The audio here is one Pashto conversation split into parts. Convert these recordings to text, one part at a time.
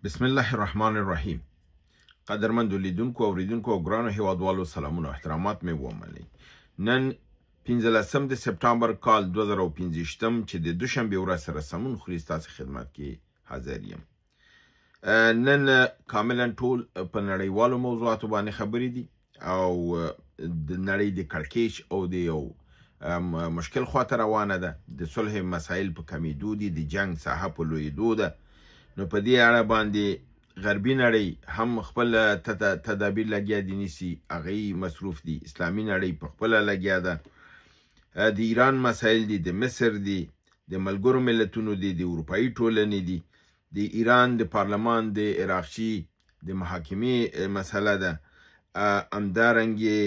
بسم الله الرحمن الرحیم. قدرمندو لیدونکو، اوریدونکو او ګرانو هیوادوالو، سلامونه او احترامات مې ومنئ. نن 15 د سپټامبر کال 2025 چې د دوشنبې ورځ سره سمون خوري، ستاسو خدمت کې حاضر یم. نن کاملا ټول په نړیوالو موضوعاتو باندې خبرې دي او د نړۍ د کړکېچ او د یو مشکل خواته روانه ده. د صلح مسایل په کمیدو دي، د جنگ ساحه په لویدو ده. نو په دې اړه باندې غربي نړۍ هم خپل تدابیر لګیا دي نیسي، هغوی مصروف دي. اسلامي نړۍ په خپله لګیا ده. د ایران مسایل دي، د مصر دي، د ملګرو ملتونو دي، د اروپایي ټولنې دي، د ایران د پارلمان د عراقچي د محاکمې مسله ده. همدارنګې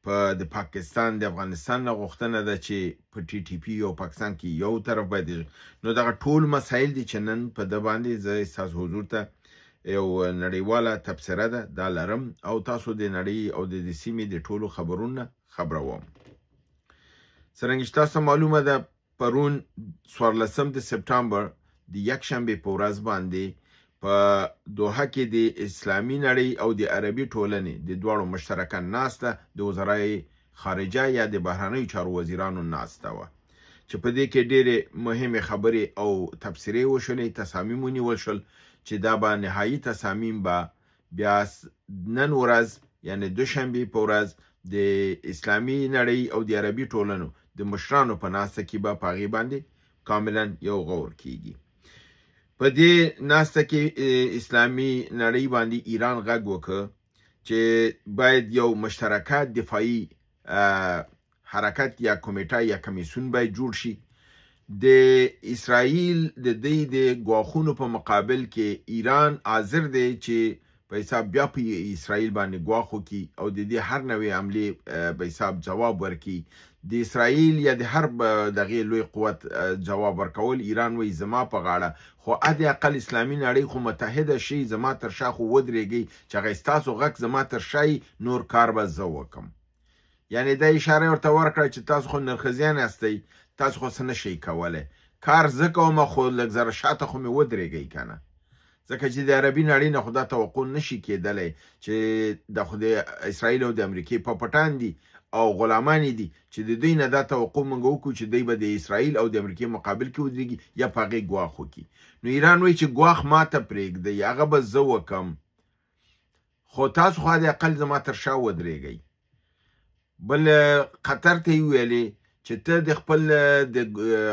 په د پاکستان د افغانستان نه غوښتنه ده چې په ټي ټي پي او پاکستان کې یو طرف باید. نو دغه ټول مسایل دي چې نن په ده باندې زه ستاسو حضور ته یو نړیواله تبصره ده دا لرم او تاسو د نړۍ او د سیمې د ټولو خبرونو خبروم. څرنګه چې تاسو معلومه ده، پرون 14 د سپټامبر د یکشنبې په ورځ باندې په دوحه کې د اسلامي نړۍ او د عربي ټولنې د دواړو مشترکه ناسته د وزرای خارجه یا د بهرنیو چارو وزیرانو ناسته وه چې په دې کې ډېرې مهمې خبرې او تبصرې وشولې، تصامیم ونیول شول چې دا به نهایي تصامیم به بیا نن ورځ یعنی دوشنبې په ورځ د اسلامي نړۍ او د عربي ټولنو د مشرانو په ناسته کې به په هغې باندې کاملا یو غور کیږي. په دې ناسته کې اسلامي نړۍ باندې ایران غږ وکړ چې باید یو مشترکه دفاعي حرکت یا کمیټه یا کمیسیون باید جوړ شي. د اسرائیل د دې د ګواښونو په مقابل کې ایران حاضر دی چې په حساب بیا په اسرائیل باندې ګواښ وکړي او د دې هر نوې حملې په حساب جواب ورکړي. د اسرائیل یا د هر دغې لوی قوت جواب ورکول ایران وایي زما په غاړه، خو حد اقل اسلامي نړۍ خو متحده شي، زما تر شا خو ودرېږئ چې هغه ستاسو غږ زما تر شا نور کار به زه وکم. یعنی دا اشاره ورته ورکړه چې تاسو خو نرښځیان یاستئ، تاسو خو څه نه شئ کولی، کار زه کوم خو لږ ذره شاته خو مې ودرېږئ که نه. ځکه چې د عربي نړۍ نه خو دا توقع نشي کېدلی چې د خو د اسرائیل او د امریکې پپټان دي او غلامان دي چې د دوی نه دا توقع موږ وکړو چې دوی به د اسرائیل او د امریکې مقابل کې ودرېږي یا په هغې ګواښ وکړي. نو ایران وایي چې ګواښ ماته پرېږدئ، هغه به زه وکم، خو تاسو خو حد اقل زما تر شا ودرېږئ. بل قطر ته یې وویلې چې ته د خپل د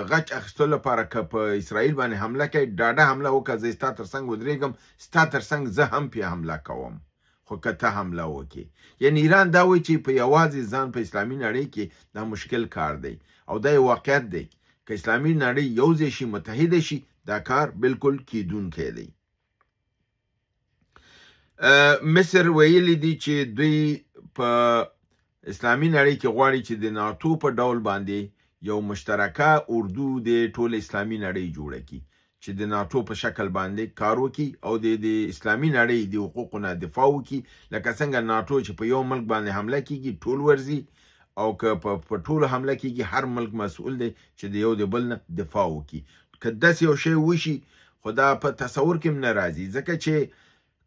غچ اخیستلو لپاره که په اسرائیل باندې حمله کوې، ډاډه حمله وکړه، زه ستا تر څنګ ودرېږم، ستا تر څنګ زه هم پرې حمله کوم، خو که ته حمله وکړې. یعنی ایران دا وایي چې په یوازې ځان په اسلامي نړۍ کې دا مشکل کار دی او دا یو واقعیت دی. که اسلامي نړۍ یو ځای شي، متحده شي، دا کار بالکل کیدونکی دی. مصر ویلي دي چې دوی په اسلامي نړۍ کې غواړي چې د ناتو په ډول باندې یو مشترکه اردو د ټول اسلامي نړۍ جوړه کړي چې د ناتو په شکل باندې کار وکړي او د اسلامي نړۍ د حقوقو نه دفاع وکړي. لکه څنګه ناتو چې په یو ملک باندې حمله کیږي ټول ورځي، او که په ټولو حمله کیږي هر ملک مسؤل دی چې د یو د بل نه دفاع وکړي. که داسې یو شی وشي خو دا په تصور کې هم نه راځي، ځکه چې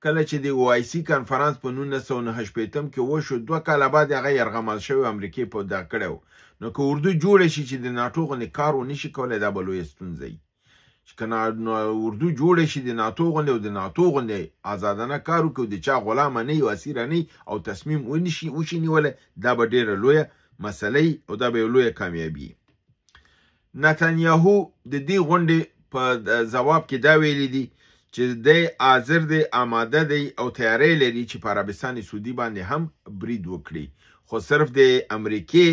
کله چې د او آی سي کنفرانس په 1969 کې وشو، 2 کاله بعد هغه یرغمل شوی امریکې په دغه کړی و. نو که اردو جوړه شي چې د ناټو غوندې کار ونه شي کولی، دا به لویه ستونزه وي. چې که اردو جوړه شي د ناتو غوندې او د ناتو غوندې ازادانه کار وکړي او د چا غلامه نه وي او اسیره نه وي او تصمیم وشي نیولی، دا به ډېره لویه مسله وي او دا به یو لویه کامیابي. نتانیاهو د دې غونډې په ځواب کې دا ویلي دي چې دی حاضر دی، آماده دی او تیاری لري چې په عربستان سعودي باندې هم برید وکړي، خو صرف د امریکې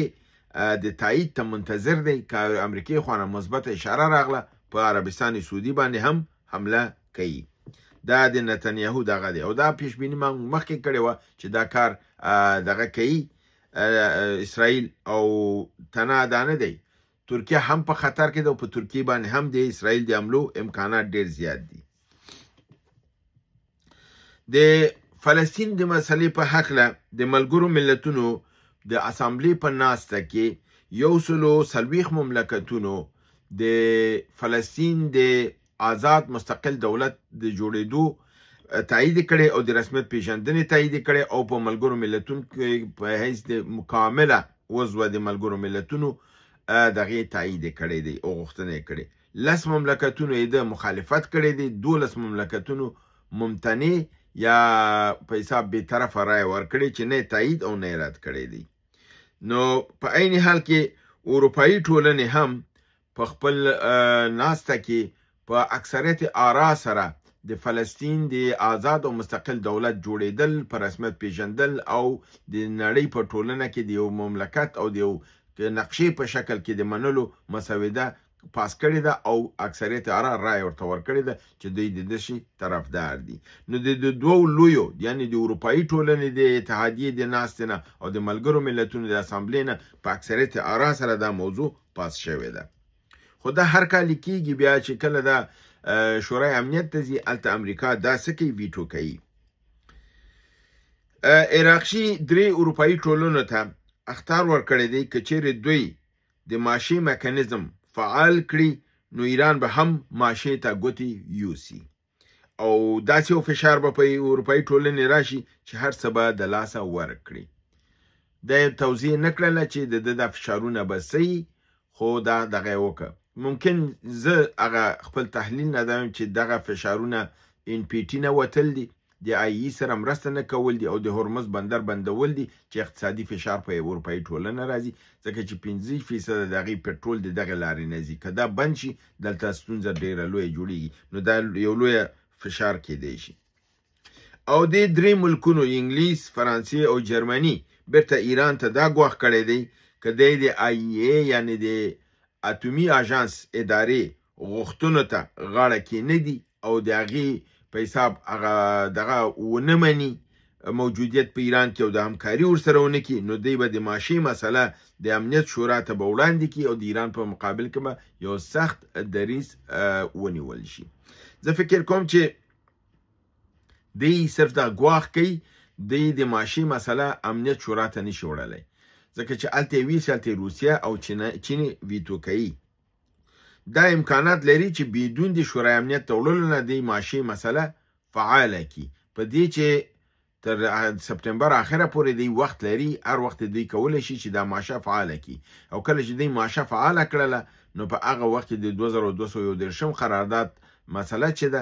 د تایید ته منتظر دی. که امریکې خوا نه مثبته اشاره راغله په عربستان سعودي باندې هم حمله کوي. دا د نتانیاهو دغه دی او دا پیشبیني ما مخکې کړې وه چې دا کار دغه کوي اسرائیل. او تنها دا نه دی، ترکیه هم په خطر کې ده او په ترکیې باندې هم د اسرائیل د حملو امکانات ډېر زیات دي. د فلسطین د مسئلې په هکله د ملګرو ملتونو د اسامبلې په ناسته کې 140 مملکتونو د فلسطین د آزاد مستقل دولت د جوړېدو تایید کړي او د رسمیت پیژندنې تایید کړي او په ملګرو ملتونو کې په حیث د مکامله عضو د ملګرو ملتونو دغه تایید کړی دی او غوښتنه یې کړې. 10 مملکتونو یې د مخالفت کړی دی، 12 مملکتونو ممتنع یا په حساب بې طرفه رایه ورکړې چې نه یې تایید او نه یې رد کړی دی. نو په عین حال کې اروپایي ټولنې هم په خپل ناسته کې په اکثریت آرا سره د فلسطین د آزاد او مستقل دولت جوړېدل، په رسمیت پیژندل او د نړۍ په ټولنه کې د یو مملکت او د یو نقشې په شکل کې د منلو مسوده پاس کړې ده او اکثریت آرا رایه ورته ورکړې ده چې دوی د دشي طرفدار دي. نو د دوو لویو یعنی د اروپایي ټولنې د اتحادیې د ناستې نه او د ملګرو ملتونو د اسامبلې نه په اکثریت آرا سره دا موضوع پاس شوې ده. خو دا هر کال کېږي بیا چې کله دا شورای امنیت ته ځي هلته امریکا دا څه کوي، ویټو کوي. عراقچي 3 اروپایي ټولنو ته اخطار ورکړی دی که چیرې دوی د ماشې میکانیزم فعال کړي نو ایران به هم ماشې ته ګوتې یوسي او داسې یو فشار به په اروپایي ټولنې راشي چې هر څه به د لاسه ورکړي. دا یې توضیح نه کړله چې د ده دا فشارونه به څه وي، خو دا دغه یې وکړه. ممکن زه هغه خپل تحلیل نه دم چې دغه فشارونه ان پی ټي نه وتل دي، د آی ای سره مرسته نه کول دي او د هرمز بندر بندول دي چې اقتصادي فشار په اروپایي ټولنه راځي، ځکه چې 5% د هغې پټرول د دغې لارې نه ځي. که دا بند شي دلته ستونزه ډېره لویه جوړیږي، نو دا یو لوی فشار کیدی شي. او دې 3 ملکونو انګلیس، فرانسې او جرمني بیرته ایران ته دا ګواښ کړی دی که دی د آی ای یعنی د اتومي آژانس ادارې غوښتنو ته غاړه کې نه دي او د هغې په حساب هغه دغه ونه مني موجودیت په ایران کې او د همکاري ورسره ونه کړي، نو دوی به د ماشې مسله د امنیت شورا ته به وړاندې کړي او د ایران په مقابل کې به یو سخت دریځ ونیول شي. زه فکر کوم چې دوی صرف دا ګواښ کوي، دوی د ماشې مسله امنیت شورا ته نشي وړلی، ځکه چې هلته یې ویسي، هلته یې روسیه او چین ویتو کوي. دا امکانات لري چې بدون د شورای امنیت ته وړلو نه د ماشې مسله فعاله کړي، په دې چې تر سپټمبر آخره پورې دوی وخت لري، هر وخت دوی کولی شي چې دا ماشه فعاله کړي. او کله چې دوی ماشه فعاله کړله نو په هغه وخت کې د 2231 قرارداد مسله چې ده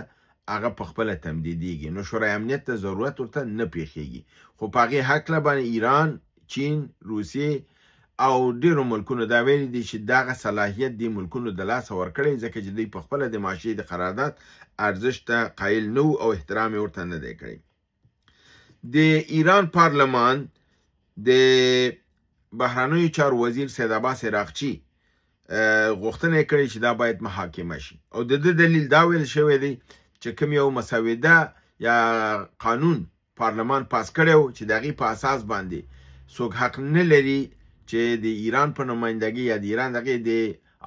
هغه په خپله تمدیدیږي، نو شورای امنیت ته ضرورت ورته نه پیښیږي. خو په هغې هکله باندې ایران، چین، روسیې او ډیرو ملکونو دا ویلي دي چې دغه صلاحیت دې ملکونو د لاسه ورکړی، ځکه چې دوی په خپله د ماشې د قرارداد ارزښت ته قایل نه وو او احترام یې ورته نه دی کړی. د ایران پارلمان د بهرنیو چارو وزیر سید عباس عراقچي غوښتنه یې کړې چې دا باید محاکمه شي، او د ده دلیل دا ویل شوی دی چې کوم یو مسوده یا قانون پارلمان پاس کړی و چې د هغې په اساس باندې څوک حق نه لري چې د ایران په نمایندګي یا د ایران دغې د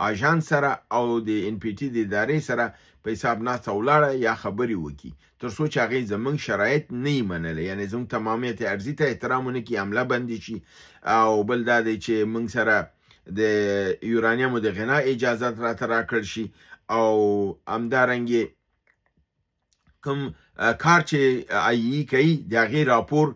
آژانس سره او د ان پی ټي د ادارې سره په حساب ناسته ولاړه یا خبرې وکړي، تر څو چې هغې زموږ شرایط نه یي منلی، یعنې زموږ تمامیت ارضي ته احترام ونه کړي، حمله بندې شي، او بل دا دی چې موږ سره د یورانیمو د غنا اجازت راته راکړل شي، او همدارنګې کوم کار چې آی ای کوي د هغې راپور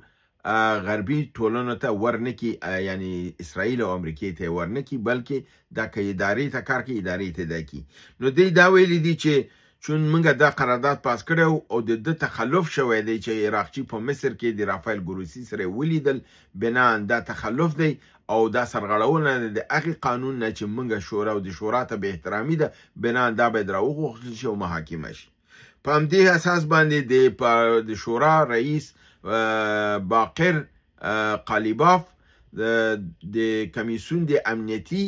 غربي ټولنو ته ورنکي، یعنی اسرائیل او امریکې ته ورنکي، بلکې دا که ادارې ته کار کوي ادارې ته دا کړي. نو دوی دا ویلي دي چې چون موږ دا قرارداد پاس کړی او د ده تخلف شوی دی چې عراقچي په مصر کې د رافایل ګروسي سره ولیدل، بناً دا تخلف دی او دا سرغړونه ده د هغې قانون نه چې موږ شورا او د شورا ته بې احترامي ده، بناً دا باید راوغوښتل شي او محاکمه شي. په همدې اساس باندې د شورا رئیس باقر قالیباف د کمیسیون د امنیتي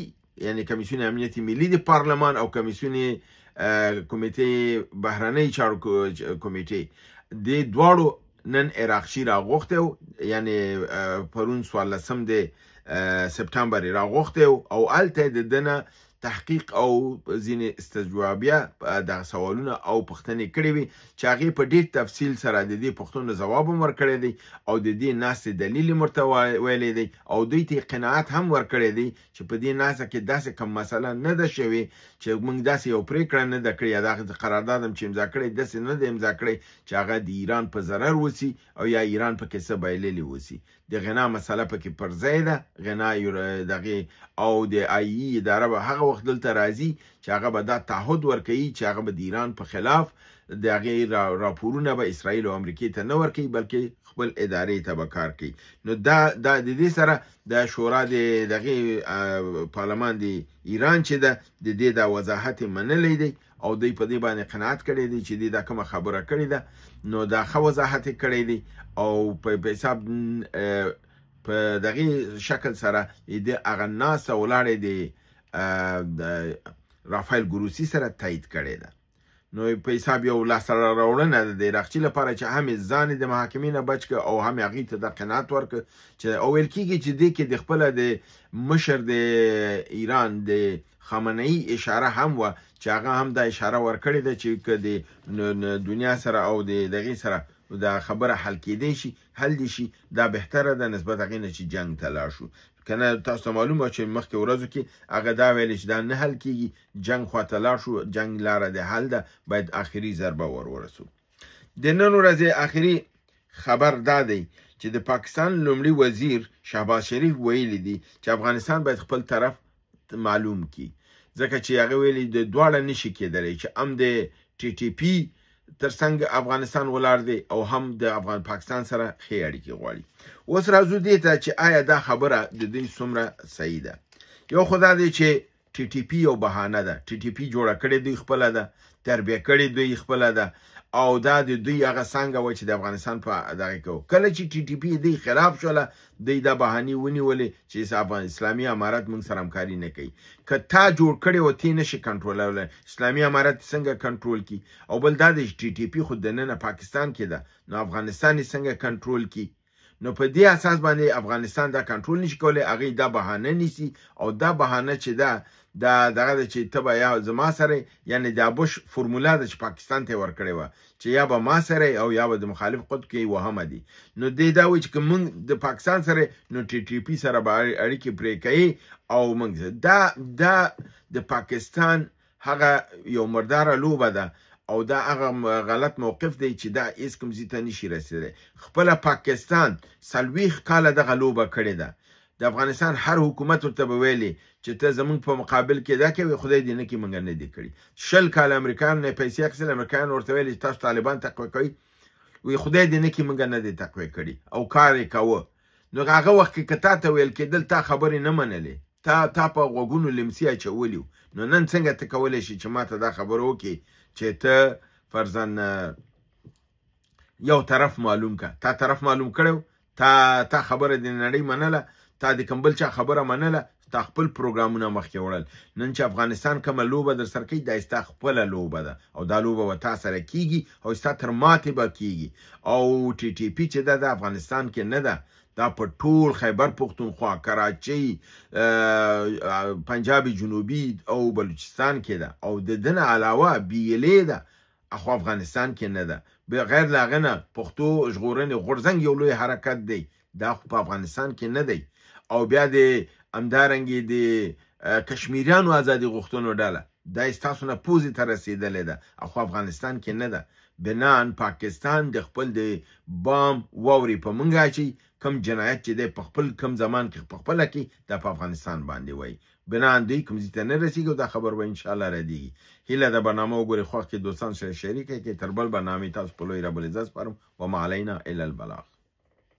یعنی کمیسیون امنیتي ملي د پارلمان او کمیسیون کمیټې بهرنۍ چارو کمیټې د دواړو نن عراقچي راغوښتی و، یعنی پرون 14 د سپټمبر یې راغوښتی و، او هلته د ده نه تحقیق او ځینې استجوابیه دغه سوالونه او پوښتنې کړې وي چې هغې په ډېر تفصیل سره د دې پوښتنو ځواب هم ورکړی دی او د دې ناستې دلیل یې ورته ویلی دی او دوی ته یې قناعت هم ورکړی دی چې په دې ناسته کې داسې کوم مسله نه ده شوې چې موږ داسې یو پرېکړه نه ده کړې یا دغه قرارداد هم چې امضا کړی داسې نه ده امضا کړی چې هغه د ایران په ضرر وسي او یا ایران پکې څه بایللي وسي. د غنا مسله پکې پر ځای ده، غنا دغه او د آی ای اداره به هغه وخت دلته راځي چې هغه به دا تعهد ورکوي چې هغه به د ایران په خلاف د هغې راپورونه به اسرائیل او امریکې ته نه ورکوي بلکې خپل ادارې ته به کار کوي. نو دا د دې سره د شورا د دغې پارلمان د ایران چې ده د دې دا وضاحت یې منلی دی او دوی په دې باندې قناعت کړی دی چې دې دا کومه خبره کړې ده نو دا ښه وضاحت یې کړی دی او په حساب په دغې شکل سره د هغه ناسته ولاړې د رافایل ګروسي سره تایید کړې ده. نو په حساب یو لاسته راوړنه ده د عراقچي لپاره چې هم یې ځان د محاکمې نه بچ کړ او هم یې هغوی ته دا قناعت ورکړ چې او ویل کېږي چې دې کې د خپله د مشر د ایران د خامنه‌ای اشاره هم وه چې هغه هم دا اشاره ورکړې ده چې که د دنیا سره او د دغې سره دا خبره حل کېدی شي حل دې شي دا بهتره ده نسبت هغې نه چې جنګ ته لاړ شو. که نه تاسو ته معلومه چې مخکې ورځو کې هغه دا ویلې چې دا نه حل کېږي، جنګ خواته لاړ شو، جنګ لاره د حل ده، باید آخري ضربه ور ورسو. د نن ورځې آخري خبر دا دی چې د پاکستان لومړي وزیر شهباز شریف ویلي دي چې افغانستان باید خپل طرف معلوم کړي، ځکه چې هغه ویلي د دواړه نشي کېدلی چې هم د ټي ټي پي ترڅنګ افغانستان ولاړ دی او هم د افغان پاکستان سره ښې اړیکې غواړي. اوس راځو دې ته چې آیا دا خبره د دوی څومره صحیح ده. یو خو دا دی چې ټي ټي پي یو بهانه ده، ټي ټي پي جوړه کړې دوی خپله ده، تربیه کړې دوی خپله ده او دا د دوی هغه څانګه وه چې د افغانستان په دغه کې وه. کله چې ټي ټي پي دوی خلاف شوله دوی دا بهانې ونیولې چې اسلامي امارت موږ سره همکاري نه کوي. که تا جوړ کړی و تی نشي کنټرولولی، اسلامي امارت څنګه کنټرول کړي؟ او بل دا دی چې ټي ټي پي خو دننه پاکستان کې ده، نو افغانستان یې څنګه کنټرول کړي؟ نو په دې اساس باندې افغانستان دا کنټرول نشي کولی، هغوی دا بهانه نیسي او دا بهانه چې ده دا دغه ده چې ته به یا زما سره، یعنې د بوش فرموله ده چې پاکستان ته یې ورکړې وه چې یا به ما سره او یا به د مخالف قطب کې وهمه دي. نو دی دا وایي چې که موږ د پاکستان سره نو ټي ټي پي سره به اړیکې پرې کوي او موږ دا دا د پاکستان هغه یو مرداره لوبه ده او دا هغه غلط موقف دی چې دا هېڅ کوم ځای ته نشي رسېدلی. خپله پاکستان 40 کاله دغه لوبه کړې ده. د افغانستان هر حکومت ورته به ویلې چې ته زمونږ په مقابل کې دا کوې، خدای دې نه کړي موږ نه دي کړي. 20 کاله امریکایانو نه پیسې اخیستلې، امریکایانو ورته ویلې چې تاسو طالبان تقویه کوئ، وی خدای دې نه کړي موږ نه دي تقویه کړي او کار یې کاوه. نو هغه وخت کې که تا ته ویل کېدل تا خبرې نه منلې، تا په غوږونو لمسي اچولي وو، نو نن څنګه ته کولی شې چې ما ته دا خبره وکړې چې ته فرضاً یو طرف معلوم که، تا طرف معلوم کړی، تا خبره د نړۍ منله، تا د کوم بل چا خبره منله، تا خپل پروګرامونه مخکې وړل. نن چې افغانستان کومه لوبه در سره کوي دا ستا خپله لوبه ده او دا لوبه به تا سره کیږي او ستا تر ماتې به کیږي. او ټي ټي پي چې ده د افغانستان کې نه ده، دا په ټول خیبر پښتونخوا، کراچۍ، پنجاب جنوبي او بلوچستان کې ده او د ده نه علاوه بي ایل ای ده، خو افغانستان کې نه ده. بغیر له هغه نه پښتو ژغورنې غورځنګ یو لوی حرکت دی، دا خو په افغانستان کې نه دی. او بیا د همدارنګې د کشمیریانو ازادي غوښتنو ډله دا یې ستاسو نه پوزې ته رسېدلې ده، خو افغانستان کې نه ده. بنان پاکستان د خپل د بام واورې په مونږ اچوي، کم جنایت چې دی په خپل کم زمان کې په خپله کې دا په افغانستان باندې وایي. بنان دوی کوم ځای ته نه رسېږي او دا خبر به انشاءالله ردېږي. هیله ده برنامه وګورئ، خوښ کې دوستان سره شریکه کړئ. تر بل برنامې تاسو په لوی رب العزت سپارم. وما علینا الا البلاغ.